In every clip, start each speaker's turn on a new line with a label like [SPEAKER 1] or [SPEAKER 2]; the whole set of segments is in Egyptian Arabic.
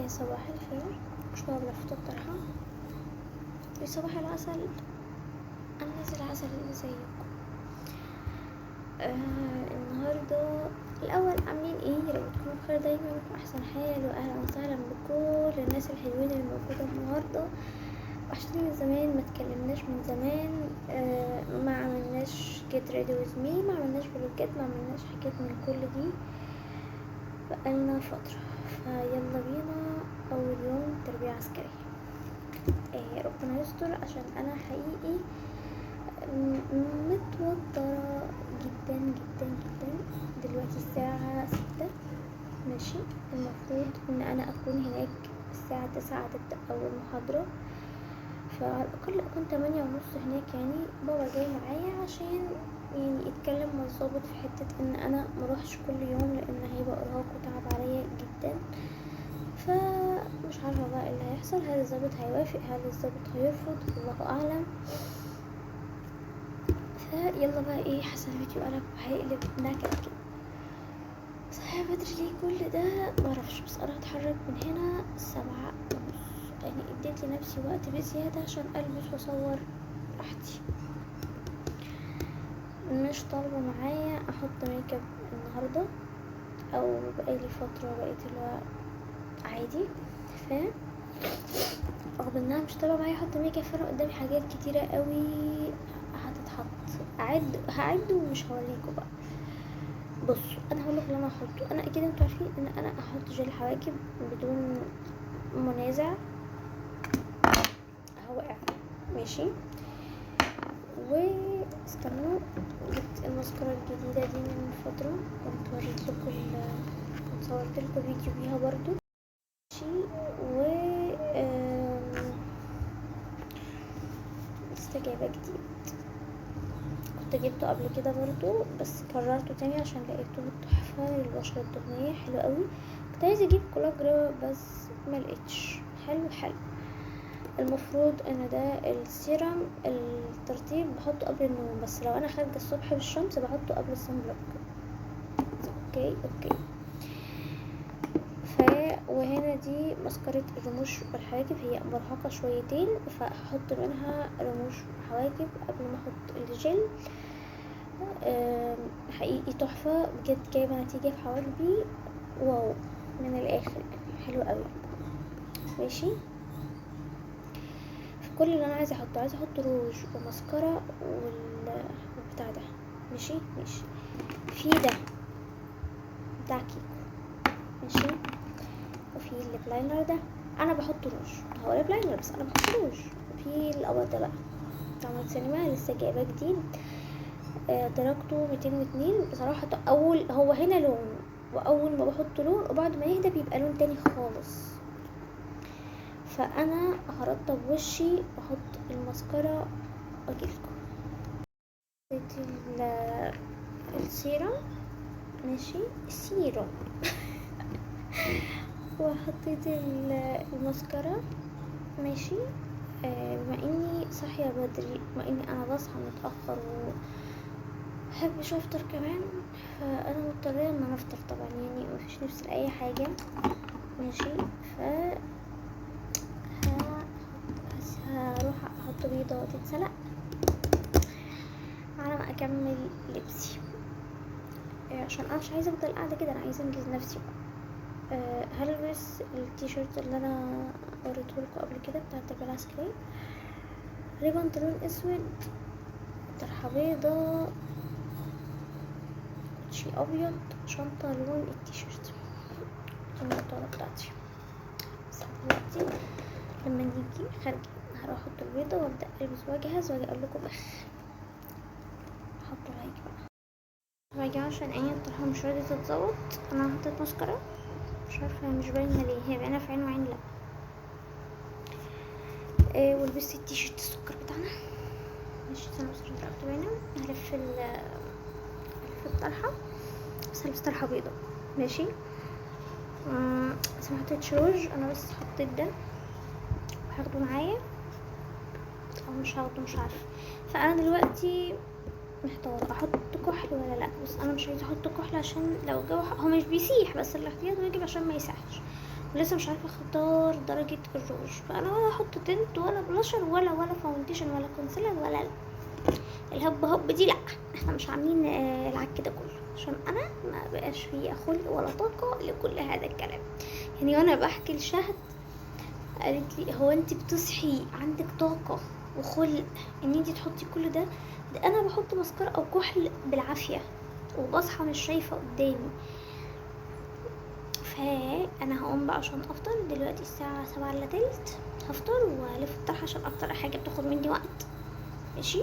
[SPEAKER 1] صباح الخير. مش بقى لفت الطرحة. صباح العسل. انا نازل عسل اللي زيكم. النهارده الاول عاملين ايه؟ يا رب تكونوا بخير دايما وفي احسن حال، واهلا وسهلا بكل الناس الحلوين اللي موجودة النهارده. وحشتني من زمان، ما اتكلمناش من زمان، ما عملناش get ready with me، ما عملناش فلوجات، ما عملناش حاجات من كل دي بقالنا فترة. فيلا بينا اول يوم تربية عسكرية. ربنا يستر عشان انا حقيقي متوترة جدا جدا جدا. دلوقتي الساعة 6، ماشي، المفروض ان انا اكون هناك الساعة 9 هتبدأ اول محاضرة، فعلى الاقل اكون 8:30 هناك. بابا جاي معايا عشان يتكلم مع الظابط في حتة ان انا مروحش كل يوم لان هيبقى ارهاق وتعب عليا جدا. فمش عارفة بقى اللي هيحصل، هل الظابط هيوافق، هل الظابط هيرفض، الله اعلم. فيلا بقى، حاسة الفيديو قلب هيقلب نكد كده. صحيح بدري ليه كل ده معرفش، بس انا هتحرك من هنا 7:30، اديت لنفسي وقت بزيادة عشان البس واصور راحتي. مش طالبة معايا احط ميك اب النهاردة، او بقالي فترة بقيت اللي هو عادي، رغم انها مش طالبة معايا احط ميك اب، فانا قدامي حاجات كتيرة قوي هتتحط. هعد ومش هوريكم بقى. بصوا انا هقول لكم اللي انا هحطه. انا اكيد انتوا عارفين ان انا هحط جل حواجب بدون منازع، اهو وقع، ماشي. واستنوا، جبت الماسكارا الجديدة دي من فترة، كنت وريت لكم كنت صورت لكم فيديو بيها برضو، ماشي. و لسه جايباه جديد، كنت جبته قبل كده برضو بس كررته تاني عشان لقيته تحفة للبشرة الدهنية، حلو قوي. كنت عايزة اجيب كولاجرا بس ما لقيتش. حلو حلو. المفروض ان ده السيرم الترطيب بحطه قبل النوم، بس لو انا خارجة الصبح بالشمس بحطه قبل ال sunblock. okay. وهنا دي ماسكارة الرموش والحواجب، هي مرهقة شويتين فهحط منها رموش وحواجب قبل ما احط الجل. حقيقي تحفة بجد، جايبة نتيجة في حواجبي wow من الاخر، حلو قوي. ماشي. في كل اللي انا عايزة احطه، عايزة احط روج وماسكارا والبتاع ده، ماشي ماشي. في ده بتاع كيكو، ماشي. وفي ال lip liner ده انا بحط روج، هو lip liner بس انا بحط روج. وفي القمر ده بقى بتاع مايك سينما، لسه جايباه جديد، درجته 202. بصراحة اول هو هنا لون، واول ما بحط لون وبعد ما يهدى بيبقى لون تاني خالص. فانا هرطب وشي واحط الماسكارا واجيلكم. حطيت السيرم، ماشي، السيرم وحطيت الماسكارا، ماشي. بما اني صاحية بدري، بما اني انا بصحى متأخر وبحبش افطر كمان، فانا مضطرة ان انا افطر طبعا، مفيش نفس لاي حاجة، ماشي. ف هروح احط بيضة تتسلق على ما اكمل لبسي، عشان انا مش عايزة افضل قاعدة كده، انا عايزة انجز نفسي بقى. هلبس التيشيرت اللي انا وريته لكم قبل كده بتاع التربية العسكرية، عليه بنطلون اسود، طرحة بيضة، كوتشي ابيض، شنطة لون التيشيرت، النضارة بتاعتي. بس دلوقتي لما نيجي خارجين هروح احط البيضة وابدأ البس واجهز واجي اقول لكم بخ. حطوا لايك بقى. راجعة عشان عيني الطرحة مش راضية تتظبط. انا حطيت ماسكارا مش عارفة مش باينة ليه، هي باينة في عين وعين لا. ولبست التيشيرت السكر بتاعنا، ماشي. استنى بس عشان درجته باينة. هلف الطرحة، بس هلبس طرحة بيضة، ماشي. بس ما حطيتش روج، انا بس حطيت ده وهاخده معايا او مش هاخده مش عارفة. فانا دلوقتي محتارة احط كحل ولا لا، بس انا مش عايزة احط كحل عشان لو الجو هو مش بيسيح، بس الاحتياط واجب عشان ما يسيحش. ولسه مش عارفه اختار درجه الروج. فانا ولا احط tint ولا بلاشر ولا foundation ولا concealer ولا الهب هب دي، لا احنا مش عاملين العك ده كله، عشان انا ما بقاش فيه خلق ولا طاقة لكل هذا الكلام. يعني وانا بحكي لشهد قالت لي هو انت بتصحي عندك طاقة وخلق ان انت تحطي كل ده؟ ده انا بحط مسكره او كحل بالعافية وبصحى مش شايفه قدامي. فانا هقوم بقى عشان افطر دلوقتي، الساعة 6:45، هفطر والف الطرحة عشان اكتر حاجة بتاخد مني وقت، ماشي،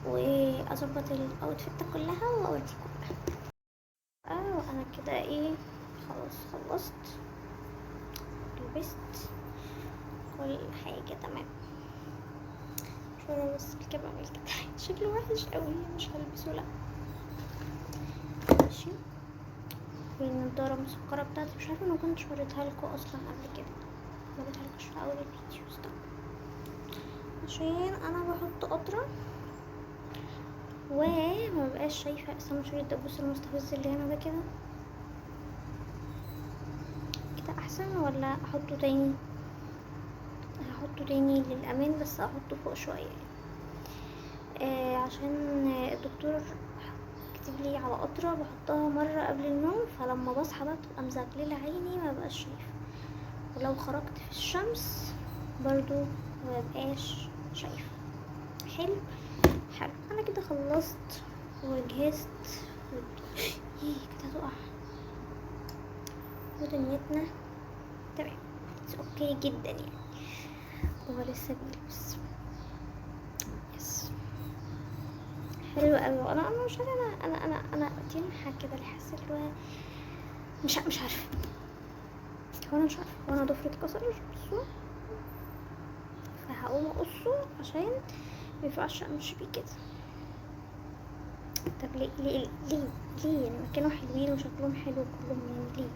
[SPEAKER 1] واظبط ال outfit كلها واوريكم بقى. وانا كده ايه، خلاص خلصت، لبست كل حاجة تمام. مش انا بس الكاب عامل كده شكله وحش قوي، مش هلبسه لا. ماشي. والنضاره المسكره بتاعتي مش عارفه انا كنت وريتها لكم اصلا قبل كده، ما وريتها لكمش في اول الفيديو، استنى عشان انا بحط قطرة وما بقاش شايفه. استنى اشيل الدبوس المستفز اللي هنا ده كده، كده احسن ولا احطه تاني؟ هحطه تاني للامان، بس احطه فوق شوية عشان الدكتور كتب لي على قطرة بحطها مرة قبل النوم، فلما بصحى بقى بتبقى مزغلله عيني ما بقاش شايفه، ولو خرجت في الشمس برضو ما بقاش شايفه. حلو حلو. انا كده خلصت وجهزت ايه كده هتقع ودنيتنا تمام، okay جدا يعني. هو لسه بيلبس، yes حلو قوي. انا مش عارفه، انا تنحى كده اللي حاسه اللي هو مش عارفه، هو انا مش عارفه، هو انا ضفري اتكسر بصوا، فهقوم اقصه عشان مينفعش امشي بيه كده. طب ليه ليه ليه ليه يعني؟ كانوا حلوين وشكلهم حلو كلهم، يعني ليه؟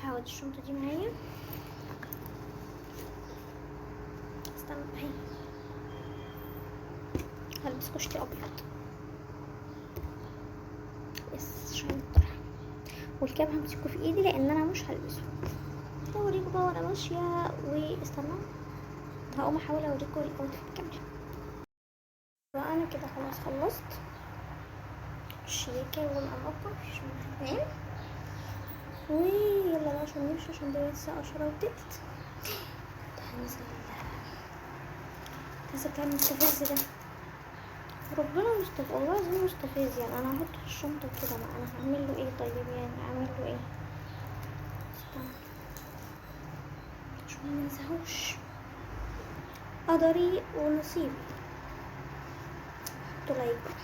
[SPEAKER 1] هاخد الشنطة دي معايا، استنى اهي، هلبس كشتي ابيض بس عشان الطرحة، والكاب همسكه في ايدي لان انا مش هلبسه. هوريكم بقى وانا ماشية، واستنى هقوم احاول اوريكم ال outfit كاملة. وانا كده خلاص خلصت الشياكه والاناقه، مفيش منها اتنين. ويلا بقى عشان نمشي، عشان دلوقتي الساعة 10:20. كنت هنزل بتاع المستفز ده، ربنا مستفز والله العظيم مستفز. يعني انا هحطه في الشنطة كده، ما انا هعمل له ايه؟ طيب يعني هعمل له ايه؟ استنى عشان ما ننساهوش، قدري ونصيبي. حطوا like بقى.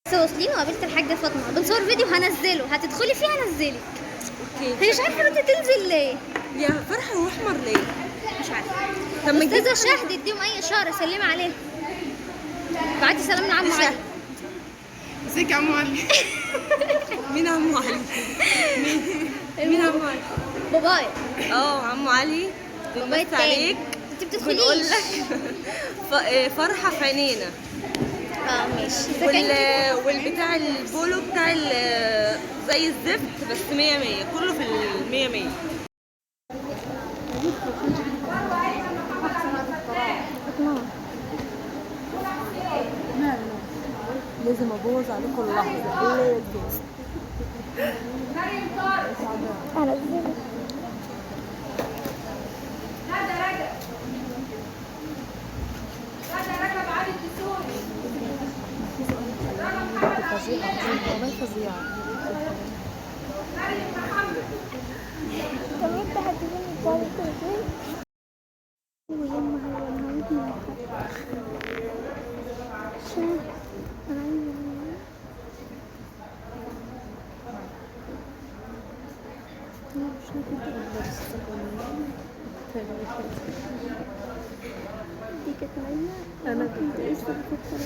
[SPEAKER 2] لسه واصلين وقابلت الحاجة فاطمة، بنصور فيديو هنزله، هتدخلي فيه هنزلك.
[SPEAKER 3] okay.
[SPEAKER 2] هي مش عارفه انت تنزل ليه
[SPEAKER 3] يا فرحه، هو احمر ليه؟
[SPEAKER 2] مش عارفه.
[SPEAKER 3] طب ما
[SPEAKER 2] استاذه شهد اديهم اي اشارة، سلمي عليها، بعتي سلام لعمو علي.
[SPEAKER 4] ازيك يا عمو علي؟
[SPEAKER 3] مين عمو علي؟ مين عمو علي؟
[SPEAKER 2] بابايا.
[SPEAKER 3] عمو علي
[SPEAKER 2] بابايا
[SPEAKER 3] بنمسي
[SPEAKER 2] التاني.
[SPEAKER 3] عليك،
[SPEAKER 2] انت بتدخليش.
[SPEAKER 3] بنقول لك فرحه في عينينا.
[SPEAKER 2] ماشي.
[SPEAKER 3] والبتاع البولو بتاع زي الزفت، بس 100 100، كله في ال 100 100.
[SPEAKER 5] لازم ابوظ عليكم اللحظة، لازم.
[SPEAKER 1] انا ازاي
[SPEAKER 5] فظيعة والله فظيعة.
[SPEAKER 1] طب انت هتجيبني بتاع التليفون ويما هو عشان انا عندي دي كانت نايمة،
[SPEAKER 5] أنا
[SPEAKER 1] كنت لسه بفكر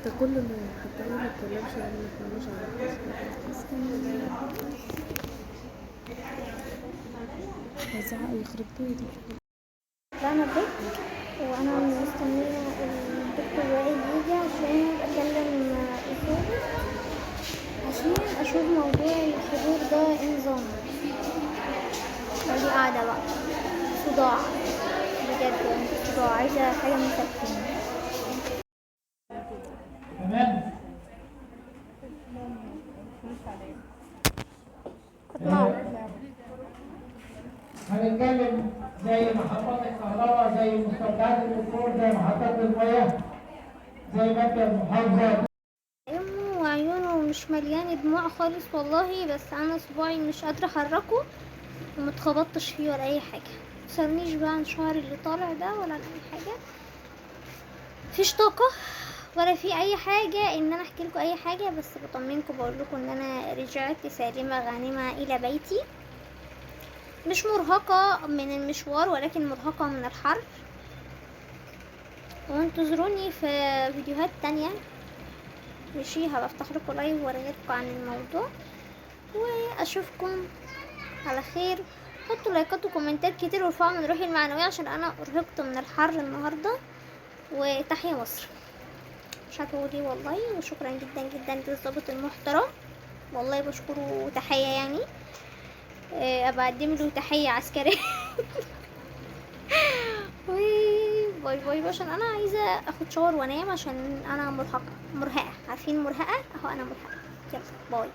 [SPEAKER 5] ده كله نايم، حتى انا ما اتكلمش يعني ما اتكلمش على هزعق يخرب بيتي.
[SPEAKER 1] طلعنا break وانا مستنية الدكتور وائل يجي عشان اكلم الظابط.
[SPEAKER 2] واشوف موضوع الحضور ده ايه نظامه. ودي قاعدة بقى صداع بجد، يعني صداع، عايزة حاجة مسكنة.
[SPEAKER 6] تمام. هنتكلم زي محطات الكهرباء، زي مستودعات البترول، زي محطات المياه، زي مبنى المحافظة.
[SPEAKER 2] امه وعيونه مش مليانة دموع خالص والله، بس انا صباعي مش قادرة احركه ومتخبطتش فيه ولا اي حاجة. متسألنيش بقى عن شعري اللي طالع ده ولا عن اي حاجة، مفيش طاقة ولا في اي حاجة ان انا احكي لكم اي حاجة، بس بطمنكم بقول لكم ان انا رجعت سالمه غانمه الى بيتي، مش مرهقة من المشوار ولكن مرهقة من الحر. وانتظروني في فيديوهات تانية، ماشي؟ هبقى افتح لكم live وارغيلكم عن الموضوع، واشوفكم على خير. حطوا لايكات وكومنتات كتير وارفعوا من روحي المعنوية عشان انا ارهقت من الحر النهارده. وتحيا مصر، مش عارفه اقول ايه والله. وشكرا جدا جدا للظابط المحترم، والله بشكره تحية يعني، ابقى اقدم له تحية عسكرية. و bye bye، عشان انا عايزه اخد shower وانام عشان انا مرهقة، مرهقة، عارفين مرهقة اهو، انا مرهقة. يلا bye.